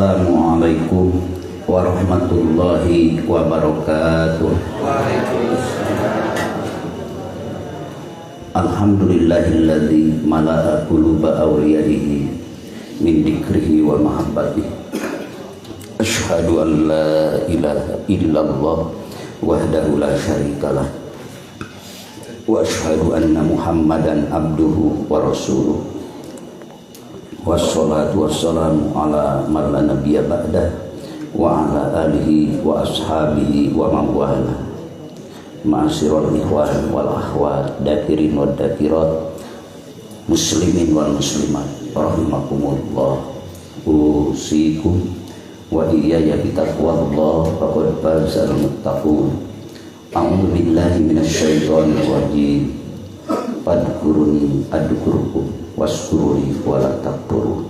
Assalamualaikum warahmatullahi wabarakatuh. Waalaikumsalam. Alhamdulillahilladzi mala'a quluba awliyaihi min dzikrihi wa mahabbatihi. Asyhadu an la ilaha illallah wahdahu la syarikalah wa asyhadu anna Muhammadan abduhu wa rasuluh. Wassalatu wassalamu ala man la nabiyya ba'dah wa ala alihi wa ashabihi wa man wala. Ma'asyiral ikhwan wal akhwat, dakirin wad dakirat, muslimin wal muslimat, rahimakumullah. Usikum wa iyaya bitaqwallah faqad fazal muttaqun. A'udzu billahi minasyaitonir rajim. Fadkuruni adkurkum waskuruli wala takfurun.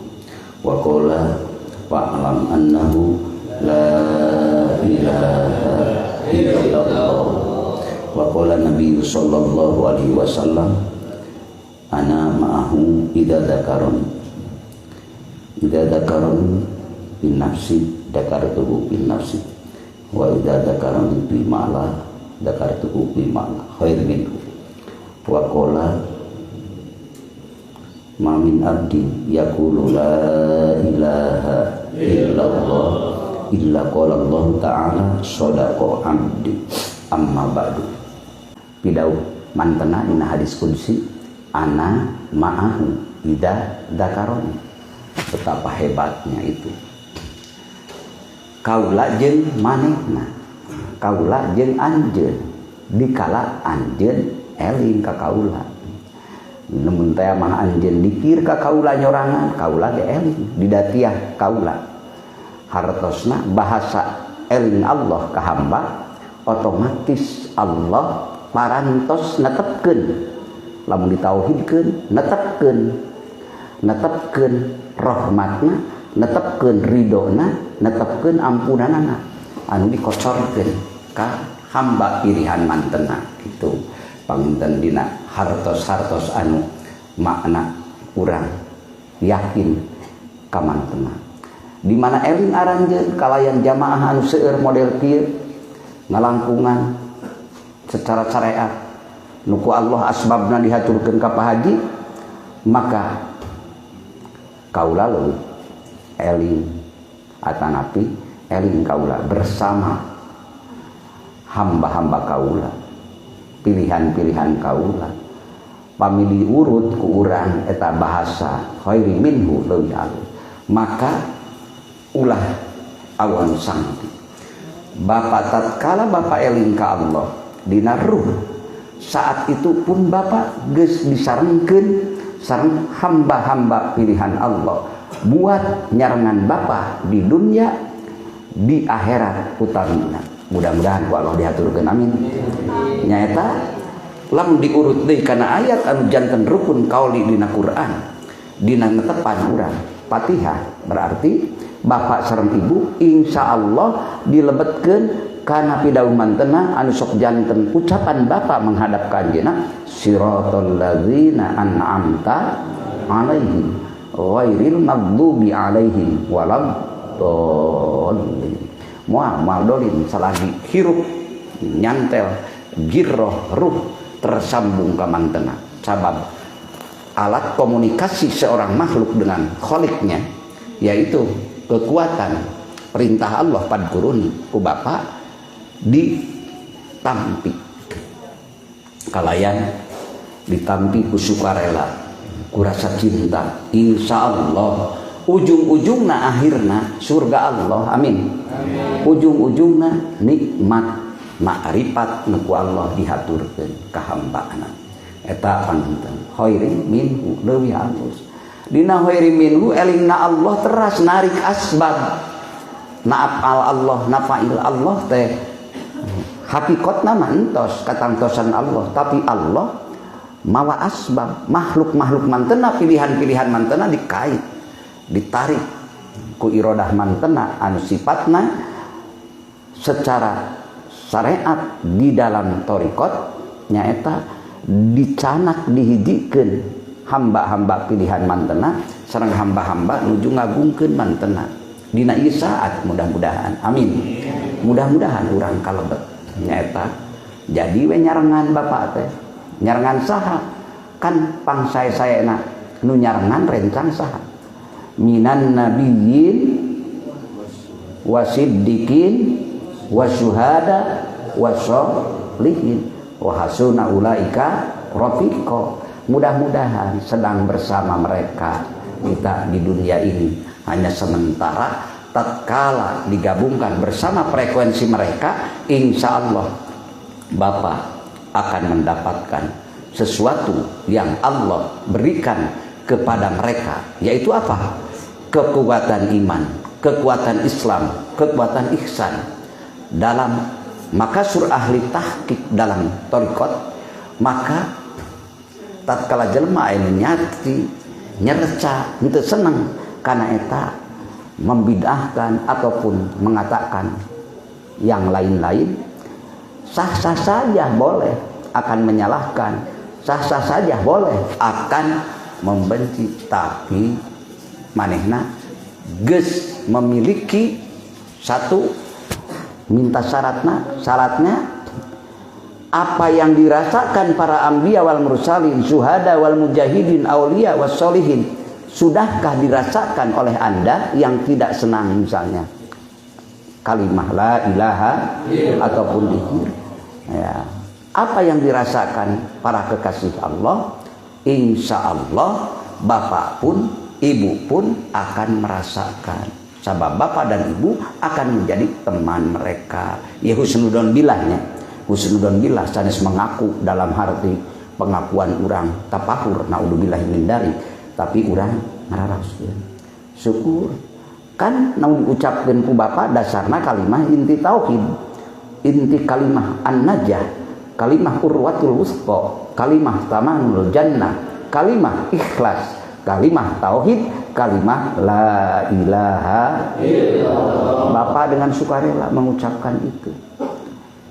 Wa qala fa'lam annahu la ilaha illallah. Wa qala Nabi sallallahu alaihi wasallam ana ma'ahu idza dzakarani. Idza dzakarani bin nafsi dzakartuhu bin nafsi wa idza dzakarani bi ma'la dzakartuhu bi ma'la khair minhu. Wa qala ma min abdi yaqulu la ilaha illallah illa qala Allah ta'ala sadaqa abdi. Amma ba'du. Pidauh mantena dina hadis qudsi ana ma'ahu idza dzakaroni. Betapa hebatnya itu. Kaula jeung manehna, kaula jeung anjeun, dikala anjeun eling ka kaula. Lamun teh mah anjeun dikir ka kaula nyorangan, kaula ge eling didatiah kaula. Hartosna bahasa eling Allah ka hamba otomatis Allah parantos netepkeun. Lamun ditauhidkeun netepkeun, netepkeun rahmatna, netepkeun ridona, netepkeun ampunanana anu dikocorkeun ka hamba pilihan mantena gitu. Panginten dina hartos-hartos anu makna urang yakin ka mantena. Di mana eling aranjeun kalayan jamaah anu seueur model kieu ngalangkungan secara syariat nu ku Allah asbabna dihaturkeun ka Pak Haji, maka kaula leuwih eling atanapi eling kaula bersama hamba-hamba kaula, pilihan-pilihan kaula, pamili urut ku urang eta bahasa khairi minhu leuwih alus. Maka ulah awan sangti bapak tatkala bapak eling ka Allah dina ruh, saat itu pun bapak geus disarengkeun sareng hamba-hamba pilihan Allah buat nyarengan bapak di dunia di akhirat utamina. Mudah-mudahan ku Allah dihaturkeun, amin. Nyaeta lamun diurut deui kana ayat anu janten rukun kauli dina Quran dina netepan urang Fatihah, berarti bapak sareng ibu insya Allah dilebetkeun kana pidauh mantena anu sok janten ucapan bapak menghadap ka anjeunna, siratal ladzina an'amta alaihim ghairil maghdubi alaihim waladdallin. Moal moal dolin salagi hirup nyantel girroh ruh tersambung ka mantena. Sabab alat komunikasi seorang makhluk dengan kholiknya yaitu kekuatan perintah Allah padkuruni ku bapak ditampi kalayan ditampi ku sukarela ku rasa cinta, insya Allah ujung-ujungna akhirna surga Allah, amin. Ujung-ujungna nikmat makrifat nu ku Allah dihaturkeun ka hambana eta panginten khairin minhu leuwih alus. Dina khairin minhu elingna Allah teras narik asbab naafal Allah nafail Allah teh hakikatna mah entos katangtosan Allah, tapi Allah mawa asbab makhluk-makhluk mantena pilihan-pilihan mantena dikait ditarik ku irodah mantena anu sifatna secara syariat di dalam torikot nyaeta dicanak dihijikeun hamba-hamba pilihan mantena sareng hamba-hamba nuju ngagungkeun mantena. Dina ieu saat mudah-mudahan, amin, mudah-mudahan urang kalebet nyaeta jadi we nyarengan bapak teh. Nyarengan saha? Kan pangsae-saena nu nyarengan rencang saha? Minan nabiyyin wasiddiqin wasyuhada wassolihin wa hasuna ulaika rafiqa. Mudah-mudahan sedang bersama mereka kita di dunia ini hanya sementara, tatkala digabungkan bersama frekuensi mereka, insya Allah Bapak akan mendapatkan sesuatu yang Allah berikan kepada mereka, yaitu apa? Kekuatan iman, kekuatan Islam, kekuatan ihsan. Dalam maka sur ahli tahqiq dalam thariqat, maka tatkala jelema anu nyati nyerca henteu seneng kana eta membid'ahkan ataupun mengatakan yang lain-lain, sah-sah saja boleh akan menyalahkan, sah-sah saja boleh akan membenci, tapi manehna geus memiliki satu minta syaratna, syaratnya apa yang dirasakan para anbiya wal mursalin, syuhada wal mujahidin, aulia was solihin, sudahkah dirasakan oleh Anda yang tidak senang misalnya kalimah la ilaha ataupun zikir, ya, apa yang dirasakan para kekasih Allah, insya Allah bapak pun ibu pun akan merasakan. Sabab bapak dan ibu akan menjadi teman mereka. Ya husnudon bilahnya, husnudon bilah sanes mengaku dalam arti pengakuan urang tapahur naudzubillah min dzalik, tapi urang ngararaskeun syukur kan namun diucapkeun ku bapak dasarna kalimah inti tauhid, inti kalimah an-najah, kalimah urwatul wutsqa, kalimah tamanul jannah, kalimah ikhlas, kalimah tauhid, kalimah la ilaha illallah. Bapak dengan sukarela mengucapkan itu.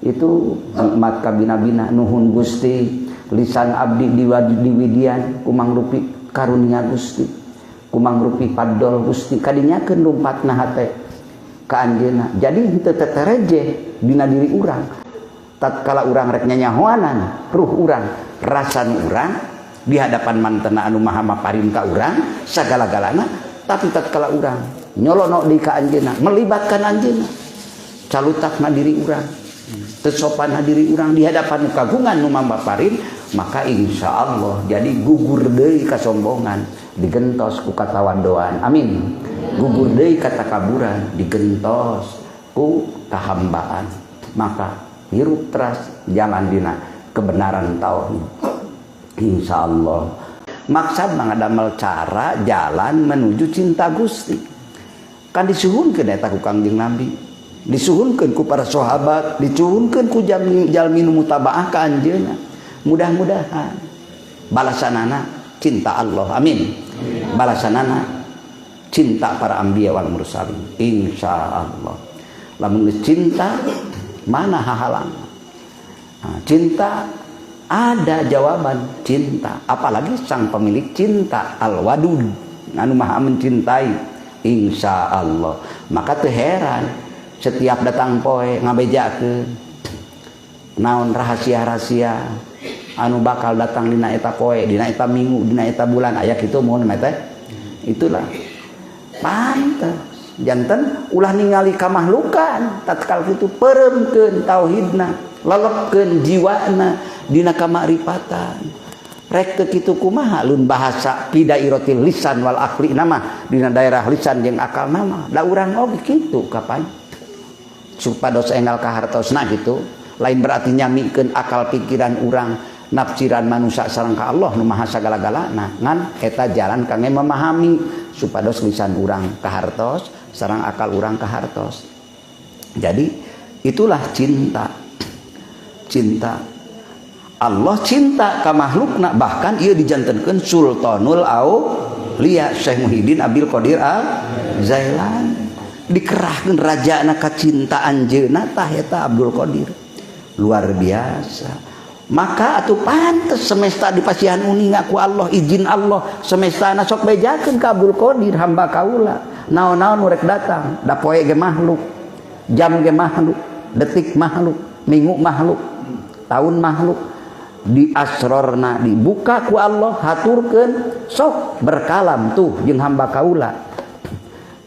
Itu nikmat kabina-bina. Nuhun Gusti, lisan abdi diwidian kumangrupi karunia Gusti, kumangrupi padol Gusti, kadinyakeun lumpatna hate ka anjeunna. Jadi henteu tetereje dina diri urang. Tatkala urang rek nyanyahoanan ruh urang, rasa nu urang di hadapan mantena anu maha maparin ka urang sagala-galana, tapi tatkala urang nyolono di ka anjeunna, melibatkan anjeunna, calutakna diri urang, tesopan diri urang di hadapan kagungan nu maparin, maka insya Allah jadi gugur deui kasombongan, digentos ku katawadoan, amin. Gugur deui katakaburan, digentos ku kahambaan, maka hirup teras jalan dina kebenaran tauhid, insya Allah. Maksad mangadamel cara jalan menuju cinta Gusti kan disuhunkeun eta ku Kangjeng Nabi, disuhunkeun ku para sahabat, disuhunkeun ku jalmi nu mutabaah ka anjeunna. Mudah-mudahan balasanana cinta Allah, amin. Balasanana cinta para anbiya wal mursalin, insya Allah. Lamun geus cinta mana hahalang? Nah, cinta ada jawaban cinta, apalagi sang pemilik cinta al-wadud anu maha mencintai, insya Allah. Maka teu heran setiap datang poe ngabejakeun naon rahasia-rahasia anu bakal datang dina eta poe, dina eta minggu, dina eta bulan, aya kitu mun teh. Itulah pantes janten ulah ningali kamahlukan tatkala kitu, peureumkeun tauhidna, lelepkeun jiwana dina kamakrifatan. Rek teu kitu kumaha lun bahasa pidairatil lisan wal aqli nama dina daerah lisan jeung akal nama da urang oge kitu kapan supados enggal kahartosna gitu. Lain berarti nyamikeun akal pikiran urang, nafsiran manusia sareng ka Allah nu maha sagala-galana, ngan eta jalan kangge memahami supados lisan urang kahartos sareng akal urang kahartos. Jadi itulah cinta. Cinta Allah, cinta ka makhlukna, bahkan ieu dijantenkeun Sultanul Aulia Syekh Muhyiddin Abdul Qadir Al Jailani, dikerahkeun rajana ka cinta anjeunna tah eta Abdul Qadir, luar biasa. Maka atuh pantes semesta dipasihan uninga ku Allah, izin Allah semestana sok bejakeun ka Abdul Qadir, hamba kaula. Naon-naon nu rek datang, da poe ge makhluk, jam ge makhluk, detik makhluk, minggu makhluk, tahun makhluk. Di asrorna dibuka ku Allah, haturkeun sok berkalam tuh jeung hamba kaula.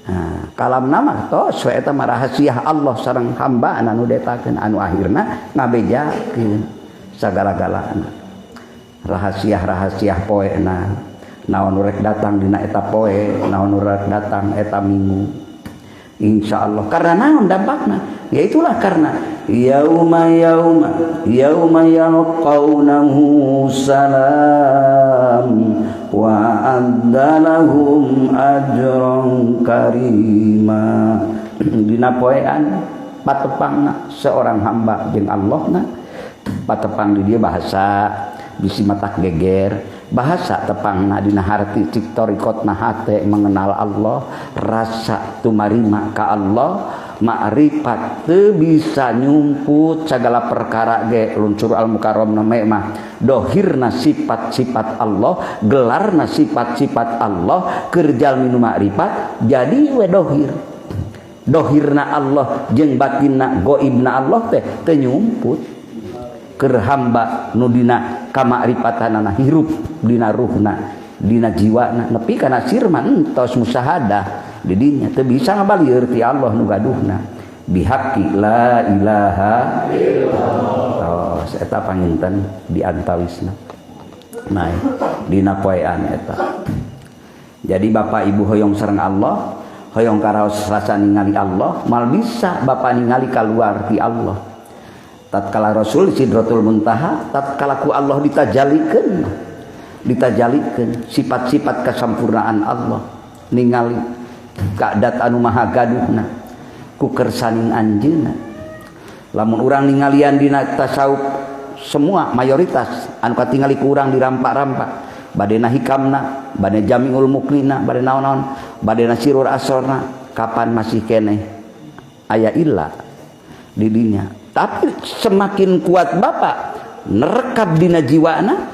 Nah, kalam nama tos we eta mah rahasia Allah sareng hamba anu detakeun anu akhirna ngabejakeun sagala-galana. Rahasia-rahasia poena, naon nu rek datang dina eta poe, naon nu rek datang eta minggu. Insyaallah karena naon dampakna? Ya itulah karena yauma yauma yauma yalqaunahu salam wa a'adda lahum ajran karima. Dina poean patepangna seorang hamba jeung Allahna, patepang di dia bahasa bisi matak geger, bahasa tepangna dina harti cik torikotna hate mengenal Allah, rasa tumarima ka Allah, makrifat teu bisa nyumput segala perkara ge luncur al mukarramna mah dohirna sifat-sifat Allah, gelarna sifat-sifat Allah, keur jalmi nu makrifat jadi we dohir. Dohirna Allah jeung batinna goibna Allah teh teu nyumput. Keur hamba nu dina kamakrifatanana hirup dina ruhna dina jiwana nepi kana sirman entos musyahadah di dinya teu bisa ngabalieur ti Allah nu gaduhna bihaqi la ilaha illallah. Tos eta panginten di antawisna nah dina poean eta. Jadi bapak ibu hoyong sareng Allah, hoyong karaos rasa ningali Allah, mal bisa bapak ningali kaluar ti Allah. Tatkala Rasul Sidratul Muntaha, tatkala ku Allah ditajalikeun, ditajalikeun sifat-sifat kesampurnaan Allah, ningali kadat anu maha gaduhna ku kersaning anjeunna. Lamun urang ningalian dina tasawuf semua mayoritas anu katingali ku urang dirampak-rampak, badena hikamna, bade jamiul muknina, bade naon-naon, badena sirur asrorna, kapan masih keneh aya illa di dinya. Tapi semakin kuat bapak nerekap dina jiwana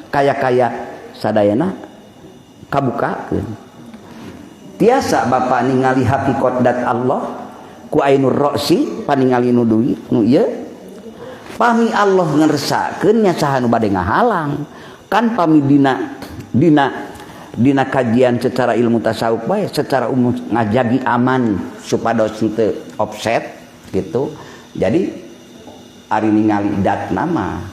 kaya-kaya sadayana kabukakeun. Tiasa bapak ningali hakikat dat Allah ku ainur roksi paningali nu duwi nu ieu pami Allah ngersakeun nya saha nu bade ngahalang kan pami dina dina dina kajian secara ilmu tasawuf bae secara umum ngajagi aman supados teu offset gitu. Jadi ari ningali dat nama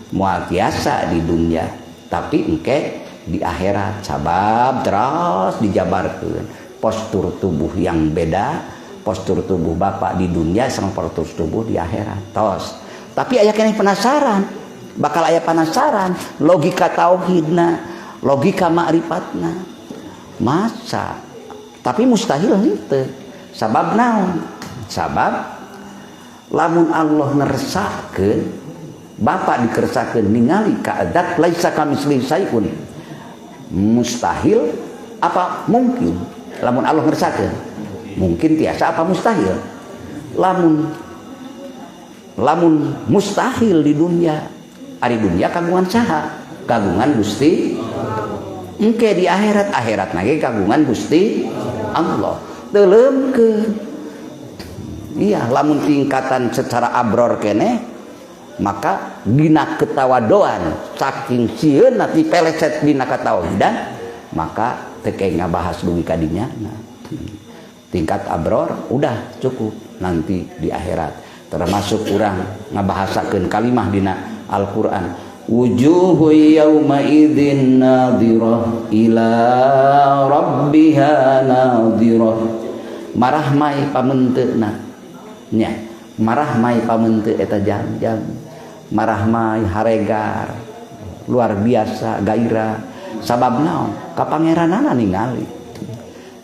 moal tiasa di dunia tapi engke di akhirat sabab terus dijabarkeun postur tubuh yang beda, postur tubuh bapak di dunia sama postur tubuh di akhirat tos. Tapi aya keneh penasaran, bakal aya penasaran logika tauhidna, logika makrifatna masa tapi mustahil henteu. Sabab naon? Sabab lamun Allah ngersakeun bapak dikersakeun ningali ka zat laisa kamitslihi syai'un, mustahil apa mungkin? Lamun Allah ngersakeun mungkin tiasa apa mustahil? Lamun lamun mustahil di dunia, ari dunia kagungan saha? Kagungan Gusti. Engke di akhirat, akhirat nage kagungan Gusti Allah. Teuleumkeun. Iya, lamun tingkatan secara abror keneh maka dina ketawadoan saking sieun dipeleset dina katauhidan maka teu ngabahas dugi ka dinya. Nah, tingkat abror udah cukup nanti di akhirat. Termasuk urang ngabahasakeun kalimah dina Al-Qur'an, wujuhu yauma idzin nadhirah ila rabbiha nadhirah. Marahmai pamenteuna nya, marahmai pamente eta jam-jam, marahmai haregar luar biasa gairah. Sabab naon? Ka pangeranana ningali.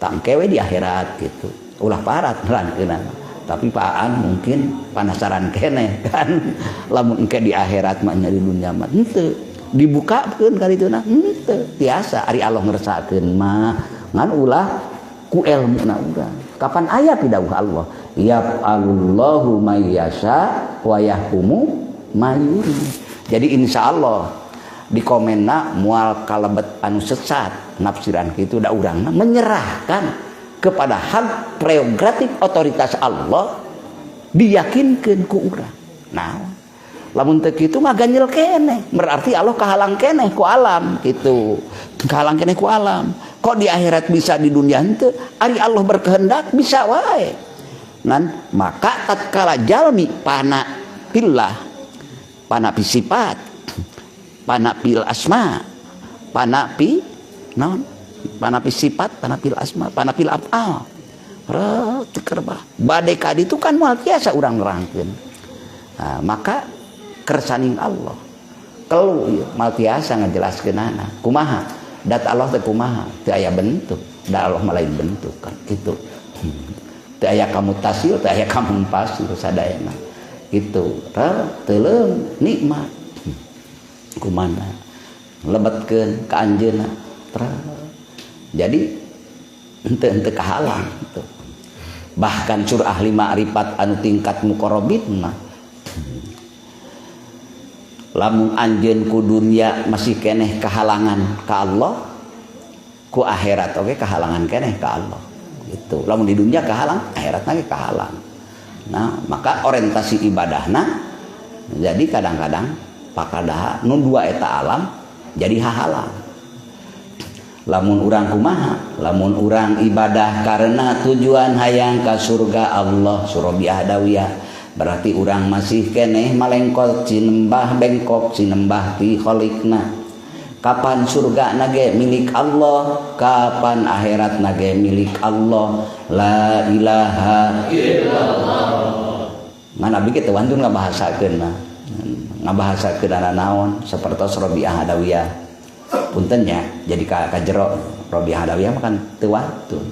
Tangke we di akhirat gitu. Ulah parat nerangkeunana. Tapi paan mungkin penasaran keneh kan. Lamun engke di akhirat mah nya di dunia mah henteu. Dibukakeun kali itu nah henteu. Tiasa ari Allah ngersakeun mah ngan ulah ku elmuna urang. Kapan aya pidawuh Allah? Yaf'alullahu ma yasha wa yahkumu ma yurid. Jadi insya Allah di komenna mual kalebet anu sesat nafsiran kitu da urangna menyerahkan Kepada hak prerogatif otoritas Allah diyakinkan ku urang. Nah, lamun teu kitu mah ganjel keneh, berarti Allah kahalang keneh ku alam gitu. Kahalang keneh ku alam. Kok di akhirat bisa, di dunia henteu? Ari Allah berkehendak bisa wae. Ngan maka tatkala jalmi pana fillah, pana fi sifat, pana fil asma, pana fi naon, pana fi sifat, pana fil asma, pana fil af'al. Bade ka ditu kan moal tiasa urang nerangkeun. Nah, maka kersaning Allah kelu ieu moal tiasa ngajelaskeunana kumaha dat Allah teh, kumaha teu aya bentuk, da Allah mah lain bentuk kan kitu. Teu aya kamuttasil, teu aya kamunfasil sadayana gitu. Teuleum nikmat kumana lebetkeun ka anjeunna, jadi henteu henteu kahalang gitu. Bahkan surah ahli ma'rifat anu tingkat muqarrabin mah, lamun anjeun ku dunia masih keneh kehalangan ka Allah, ku akhirat oke kehalangan keneh ka Allah gitu. Lamun di dunia kehalang, akhirat lagi kehalang. Nah, maka orientasi ibadahna jadi kadang-kadang pakadaha nu dua eta alam jadi hahalang. Lamun urang kumaha, lamun urang ibadah karena tujuan hayang ka surga Allah, Surabiah Adawiyah, berarti urang masih keneh malengkot cinembah, bengkok cinembah ti kholikna. Kapan surga nage milik Allah, kapan akhirat nage milik Allah. La ilaha illallah. Ngan abdi kitu wantun ngabahasakeun mah, ngabahasakeun naon sapertos Rabiah Adawiyah. Punten nya, jadi ka jero Rabiah Adawiyah mah kan teu wantun.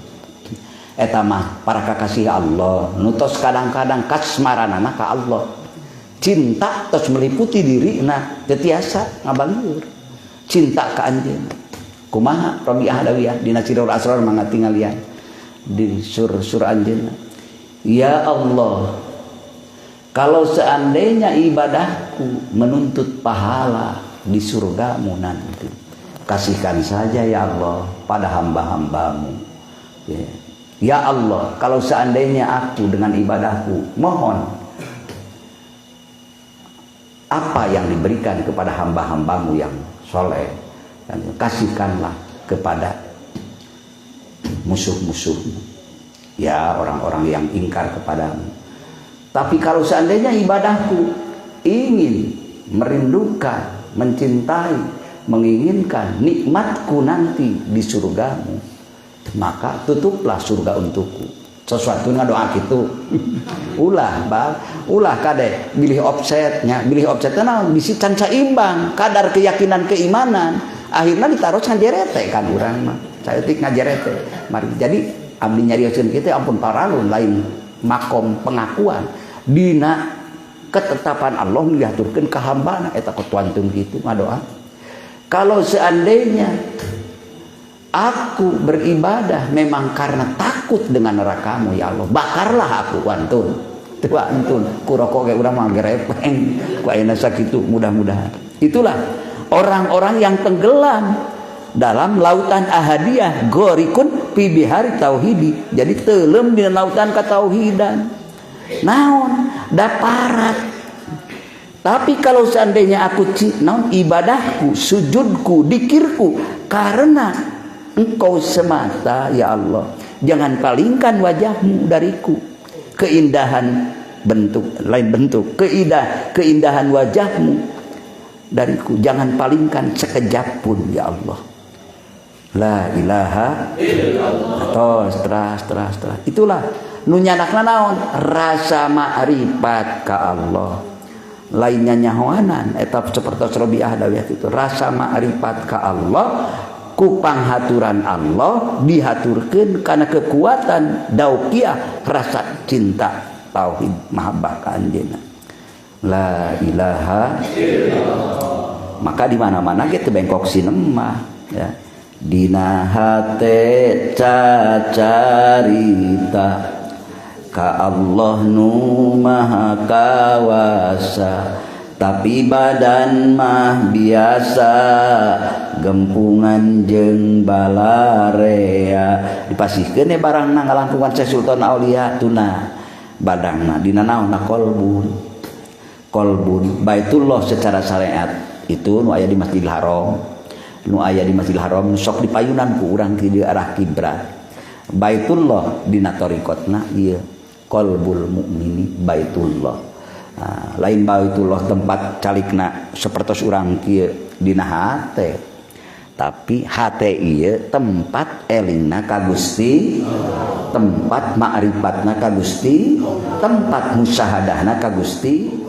Eta mah para kakasih Allah nu tos kadang-kadang kasmaranana ka Allah, cinta tos meliputi diri, nah teu tiasa ngabalieur cinta ka anjeunna. Kumaha Rabiah Adawiyah dina Sirrul Asrar, mangga tinggalian di sur-sur anjeunna. Ya Allah, kalau seandainya ibadahku menuntut pahala di surgamu nanti, kasihkan saja ya Allah pada hamba-hambamu ya. Ya Allah, kalau seandainya aku dengan ibadahku mohon apa yang diberikan kepada hamba-hambamu yang soleh, dan kasihkanlah kepada musuh-musuhmu, ya orang-orang yang ingkar kepadamu. Tapi kalau seandainya ibadahku ingin merindukan, mencintai, menginginkan nikmatku nanti di surgamu, maka tutuplah surga untukku. Sesuatu ngadoa gitu ulah bang, ulah kade bilih offsetnya, bilih offsetnya naon, bisi can saimbang kadar keyakinan keimanan, akhirnya ditaruh ngajerete kan. Urang mah saeutik ngajerete. Mari, jadi abdi nyarioskeun kitu ampun paralun, lain makom pengakuan dina ketetapan Allah diaturkeun ka hambana eta ketuantun kitu ngadoa. Kalau seandainya aku beribadah memang karena takut dengan nerakamu ya Allah, bakarlah aku. Wantun teu wantun ku rokok ge urang mah gerepeng ku ayeuna sakitu. Mudah-mudahan itulah orang-orang yang tenggelam dalam lautan ahadiyah, gharikun fi bihari tauhidi, jadi teuleum di lautan katauhidan. Naon daparat. Tapi kalau seandainya aku naon ibadahku, sujudku, dikirku karena engkau semata ya Allah, jangan palingkan wajahmu dariku, keindahan bentuk lain bentuk keindahan wajahmu dariku jangan palingkan sekejap pun ya Allah. La ilaha illallah. Tos teras teras teras. Itulah nu nyanakna naon, rasa ma'rifat ka Allah, lainnya nyahoanan eta seperti Rabiah Adawiyah itu rasa ma'rifat ka Allah ku panghaturan Allah dihaturkeun karena kekuatan daukiah rasa cinta tauhid mahabbah ka anjeunna. La ilaha illallah. Maka di mana-mana gitu bengkok sinemah ya, dina hate cacarita ka Allah nu maha kawasa. Tapi badan mah biasa, gempungan jeung balarea. Dipasihkeun we barangna ngalangkungan Syekh Sultan Aulia tuna badangna dina naonna? Kolbun. Kolbun Baitullah secara syariat itu nu aya di Masjidil Haram, nu aya di Masjidil Haram sok dipayunan ku urang di arah kiblat. Baitullah dina thariqatna ieu qalbul mukmini Baitullah. Nah, lain Baitullah tempat calikna sapertos urang kieu dina hate, tapi hate ieu tempat elingna ka Gusti, tempat ma'rifatna ka Gusti, tempat musyahadahna ka Gusti.